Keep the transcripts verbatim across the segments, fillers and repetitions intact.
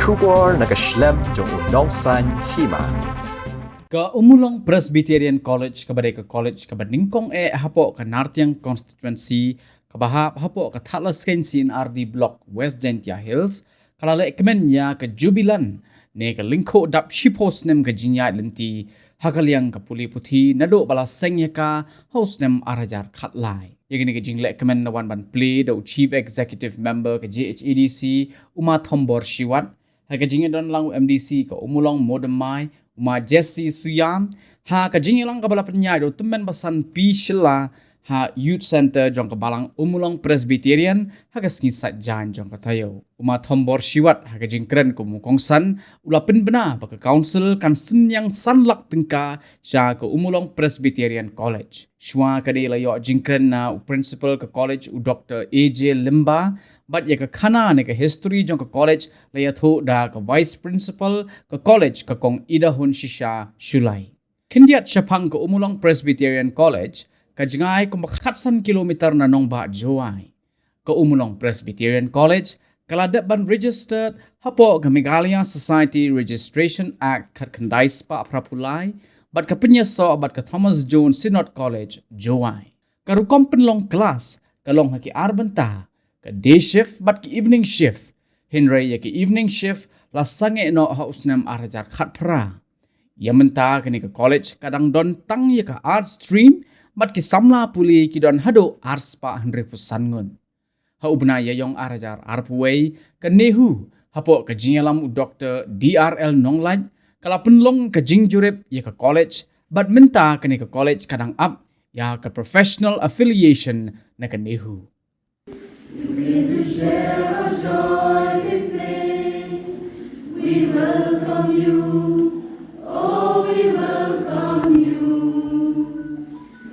Khubor na ka shlem jong u nongsaiñ hima. Ka Umulong Presbyterian College, kaba dei ka college kaba nyngkong eh hapoh ka Nartiang Constituency, kaba hap hapoh ka Thadlaskein C and R D Block, West Jaintia Hills, ka la lehkmen ïa ka jubilant ne ka lyngkhuh dap shiphew snem ka jingïaid lynti ha ka liang ka pule puthi naduh ba la seng ïa ka ha u snem ar hajar khatlai. Ïa kane ka jinglehkmen la wan ban plie da u Chief Executive Member ka J H A D C, u Ma Thombor Shiwat, ha ka jingïadon lang u M D C ka Umulong Modem Mai, u Ma Jesse Suiam, ha ka jingïalang kaba la pynïaid da u tymmen basan P Shylla, ha Youth Centre jong ka Balang Umulong Presbyterian, ha ka sngi Saitjaiñ jong ka taïew. U Ma Thombor Shiwat, ha ka jingkren kum u kongsan, u la pynbna ba ka Council kan synñiang san lak tyngka sha ka Umulong Presbyterian College. Shuwa ka dei la ïoh jingkren na u Principal ka college, u Doctor A J Lyngba, bad ïa ka khana ne ka history jong ka college la ïathuh da ka Vice Principal ka college, ka Kong Idahun Shisha Shullai. Khyndiat shaphang ka Umulong Presbyterian College, ka jngai kumba khatsan kilometer na nongbah Jowai. Ka Umulong Presbyterian College ka la dep ban registered hapoh ka Meghalaya Society Registration Act khatkhyndai spah phraphew lai, bad ka pynïasoh bad ka Thomas Jones Synod College, Jowai. Ka rukom pynlong klas ka long ha ki ar bynta, ka day shift bad ki evening shift. Hynrei ïa ki evening shift la sangeh noh ha u snem ar hajar khatphra. Ïa mynta kane ka college ka dang don tang ïa ka Arts stream, bad ki samla pule ki don haduh ar spah hynriewphew san ngut. Ha u bnai Ïaïong ar hajar arphew wei, ka NEHU, hapoh ka jingïalam u Doctor D R L Nonglait, ka la pynlong ka jingjurip ïa ka college, bad mynta kane ka college ka dang ap ïa ka professional affiliation na ka NEHU. You came to share our joy with me. We welcome you. Oh, we welcome you.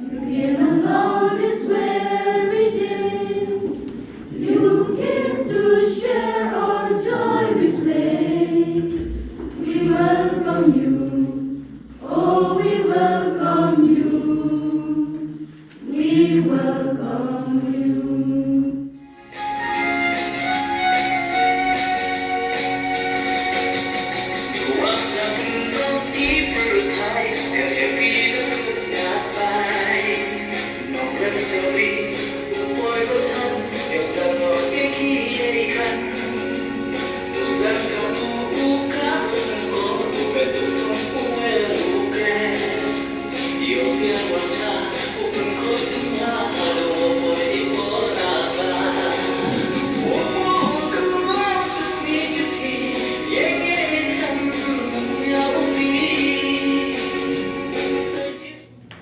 You came along this weary day. You came to share our joy with me. We welcome you. Oh, we welcome you. We welcome you.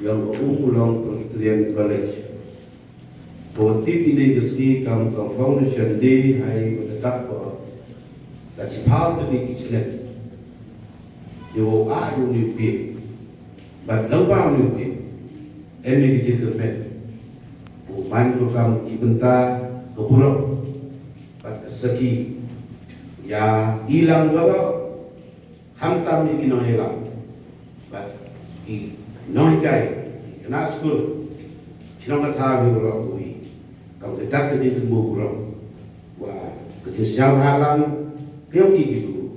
Ïa u Umulong Presbyterian College. Ko tip ïa kane ka sngi kam ka Foundation Day ha kaba dak ba la shiphew tylli ki snem. Ïa u ah ïa u ne u pie. Bad lyngba u ne u pie, em ïa ka jingkyrmen, u man ko kam ki bynta ka burom bad ka sakhi ïa i lang baroh. Khamtam ïa ki nongïalam bad ki nonghikai, ki khynnah skul, ki nongïalam, ïa baroh kawei. Kam ka dak ka jingkynmaw burom, wa ka jingsngewbha lang ka jong ki ki briew,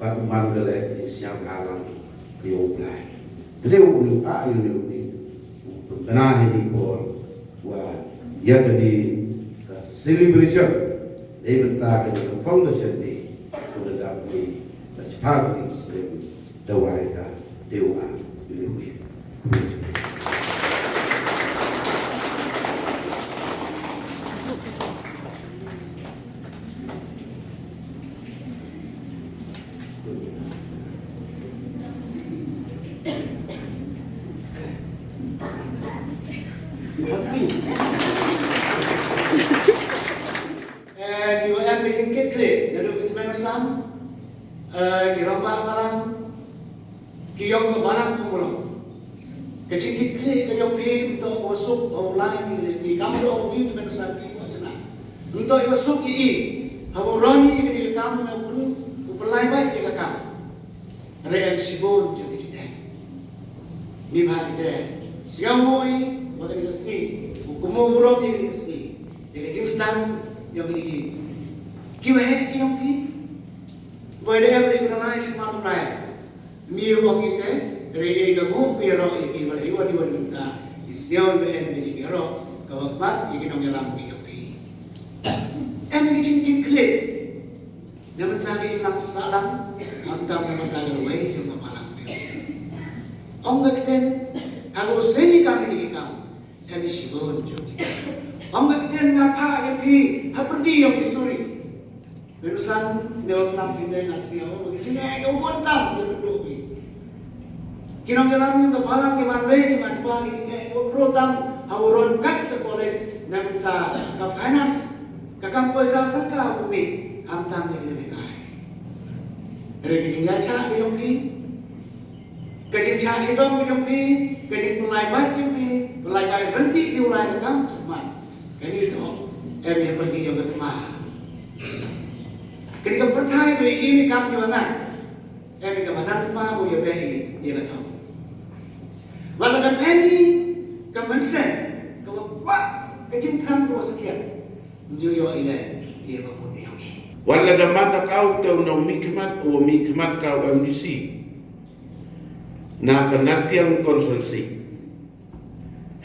bad u man ka leh ka jingsngewbha lang ka jong U Blei. Te u ong ah ïa une u pynbna ha kane ka por, wa ïa kane ka celebration, dei mynta kane ka Foundation Day, u la dap ne la shiphew tylli ki snem da wai ka, te u ah ïa une u pynbna. Eh, ngi ïoh em ka jingkitkhlieh naduh ki tymmen basan, eh, ki rangbah balang, ki ïong ka balang kumno. Ka jingkitkhlieh ka jong phi mynta ka suk ha u lai ki lynti, kam dei ong phi tymmen basan phi ko jana. Mynta ka suk ïa i ha u roni ka dei ka kam na u pyn-, u pynlait bad ïa ka kam. Hynrei em shibun jong ki jingeh. Ngi bha ïa ka sngewnguh ïa kane ka sngi, u kynmaw burom ïa kane ka sngi, ïa ka jingsdang ïa kine ki, kiwei ki jong phi. Poi da em ri ka lai shi ma ka lai. Mi ong ite, re e ka mo, mi ro e ki wa, i wa, i wa, i wa, i wa. I sio i wa em ki jing ro, ka wa mat, i ki nong yalam ki ka pi. Em ki jing ki klik. Naman ta ki lang salang, am tam naman ta ki lawai, jong ka palang pi. Ong ka kten, aku seni kami ni kam, em i shibun jong. Ong ka kten na pa ya pi, ha perdi yong i suri. Menusan, neo klam pinde ngasneo, jingeh ka ubon tam, ya bendu pi. Ki nongyalam ka balang ki man bei, ki man pa, ki jingeh ka ubon tam, ha uron kat ka college, na bynta ka finance, ka kam poisa ka ka umi, ham tam ni ni kai. Re ki jingeh cha ki yong ki, ka jingshah shidong ki yong ki, ka jingpynlai bai ki yong ki, pynlai bai renti ki ulai ka kam sukmat. Kani to, em ya pergi yong ka tma. Kani ka pyrthai ba i ni kam ki wa ngai. Em ka madan tma ba ya beh i ya ka thong. Wala ka em i ka mynsiem ka wa kwah ka jingthrang ka wa sakiat. Nju yo i le ya ka mut ya. Wala da man da kau te u nong mihkhmat u mihkhmat kau M D C na ka Natiang constituency.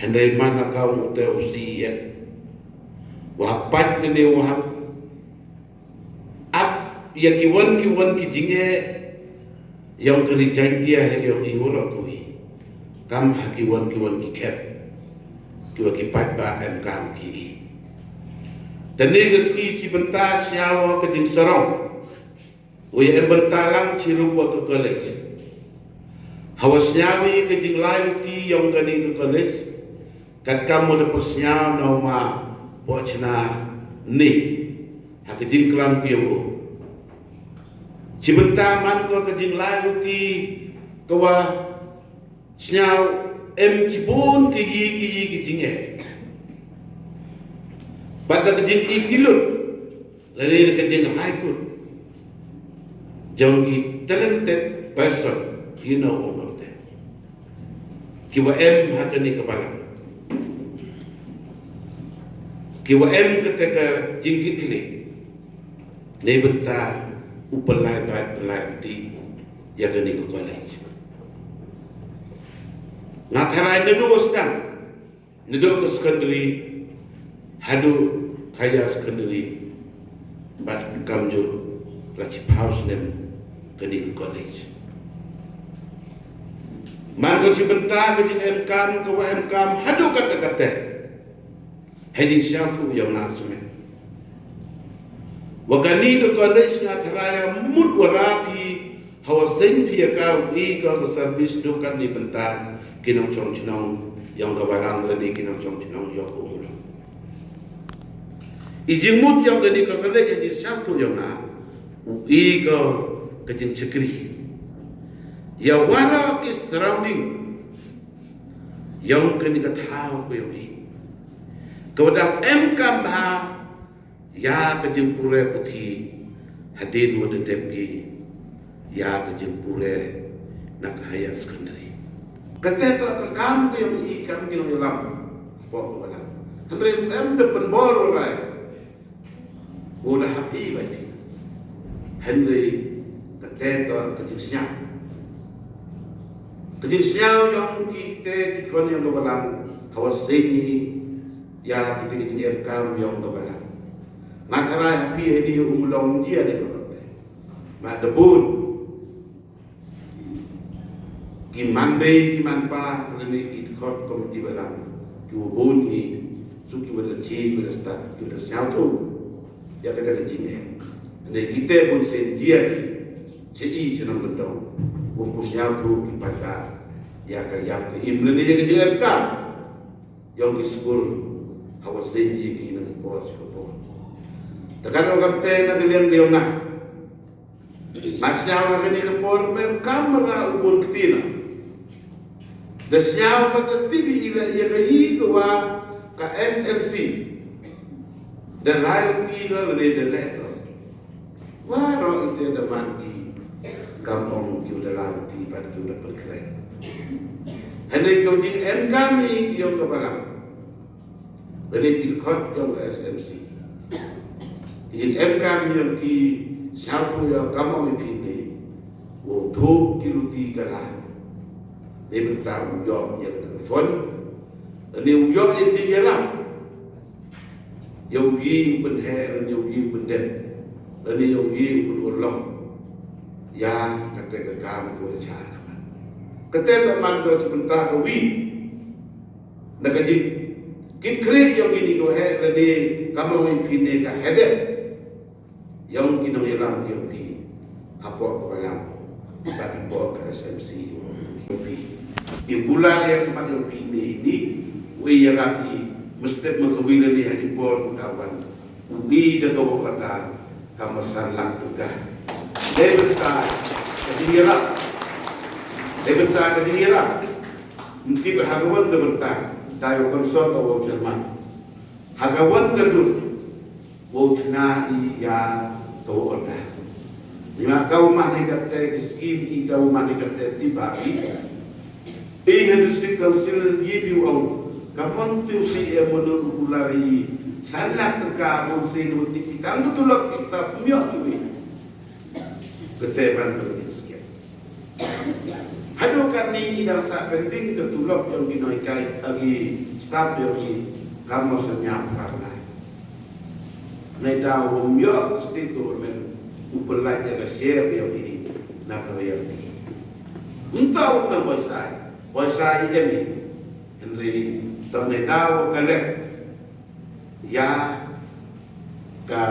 Hynrei man da kau te u C E M wa pat ne wa ap ya ki wan ki wan ki jingeh yong ka ri Jaintia ha yong i wala kui. Kam ha ki wan ki wan ki khep ki wa ki pat ba em kam ki i. Tane ka sngi chi bynta sñiaw ka jingsarong. Wi em bynta lang chi rup wa ka college. Hawa sñiaw i ka jinglai luti yong kani ka college. Kat kam mo da pyrsñiaw na u ma po chna ni ha ka jingklam ki yong u. Chi bynta man ko ka jinglai luti ka wa sñiaw em chibun ki yi ki yi ki jingeh. Bad da ka jing i ki lut. Lane da ka jingrai kut jong ki talented person, you know, ong kata. Ki wa em ha kani ka balang. Ki wa em kata ka jingkitkhlieh. Ne bynta u pynlai bai pynlai ti ya kani ka college. Nga tharai na dua sdang. Naduh ka secondary haduh higher secondary bad kamjur la chiphaw snem kani ka college. Man ka chi bynta ka jing em kam ka wa em kam haduh kata kata. Hei jing siang tu yang na semen. Wa kani ka college nga tharai mut wa ra phi hawa seng phi ya ka u i ka ka service duh kat ni bynta ki nongchong chnong yong ka balang lane ki nongchong chnong yong ka umulong. I jingmut yong kani ka college ya jing siang tu yong nga u i ka ka jing chakri. Ya wara ki surrounding yong kani ka thaw ka yong i ka wa dang em kam bha. Ya ka jingpule puthi hadien wa da dep ki ya ka jingpule na ka higher secondary. Kata ka kam ka yong i kam ki nongyalam. Pok wala. Hynrei em da pynbor wala. Wa da hap i bai. Hynrei kata ka jingsñiaw. Ka jingsñiaw yong ki te ki khon yong ka balang hawa seng ni. Ya kita ki jingem kam yong ka balang. Nga tharai ha phi ha ni u mulong jia ni ka balang. Ma da bun. Ki man bei ki man pa lane ki khot komiti balang. Ki wa bun ni su ki wa da chi ki wa da start ki wa da sñiaw tu. Ya kata ka jingem. Lane kita bun sen jia ni. Chi i chi nang bentong. Bun ku sñiaw tu ki pa ka. Ya ka yap ka im lane ya ka jingem kam. Yong ki skul hawa seng ji ki na ka por sha ka por. Takan ong kam te na ka liang liang na. Nga sñiaw ha kani ka por mem kam ra u bun kti na. Da sñiaw ka ka T V i la ya ka yi ka wa ka S M C. Da lai ti ka le da le ka. Waroh ite da man ki kam ong ki u da lan ti bad ki u da pynkreh. Hynrei ka jingem kam i ki yong ka balang. Hynrei ki dkhot yong ka S M C. Ki jingem kam yong ki Sngewthuh ïa ka mong ïa phi ne, u thuh ki luti ka la. Dei bynta u ïoh ïa ka phone, ne u ïoh ïa ki ïalam. Ïa u yi u pynheh, ne ïa u yi u pyndep, ne ïa u yi u pynurlong. Ïa kata ka kam ko cha. Kata ka man ko cha bynta ka wi. Na ka jing kit khri ïa u yi ni ko heh, ne ka mong ïa phi ne ka headache. Ïa ki nongïalam ïa phi hapoh ka balang bad hapoh ka S M C ïa phi. Ïa bula ïa ka mat ïa phi ne ni, u ïarap i mestep ma ka wi lane ha ki por u ta wan. U i da ka wok kata ka masan lak tu ka. Dei bynta ka jingïarap. Dei bynta ka jingïarap. Mesti ha ka wan ka bynta. Dei u konsol ka wok Jerman. Ha ka wan ka dur. Wow chna i ïa to order. Ïa ka u mane kate ki skim i ka u mane kate ti ba i. I ha district council yi bi ong. Ka mon tu si e mono u lari. Salah ka ka mon si no ti ki tang tu lok kita pumyo tu i. Kate ban tu ki skim. Haduh katne i dang sa pending ka tulop ïong ki nonghikai, agi staff ïong ki kam mo sa ñiam phra bnai. Nai da wom ïoh state government u pynlait ïa ka share ïong ki na ka royalty. Mynta u tang boi sai, boi sai i em i. Hynrei tang nai da wom ka lek ïa ka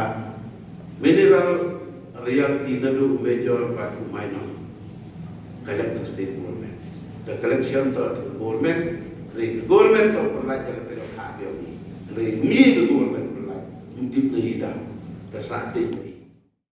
mineral royalty naduh u major bad u minor. Ka lek na state government. Ka collection to ka government, hynrei ka government to pynlait ïa ka tengah ha ïong i. Hynrei mi ka government pynlait, ym tip na i da. Ka sa tip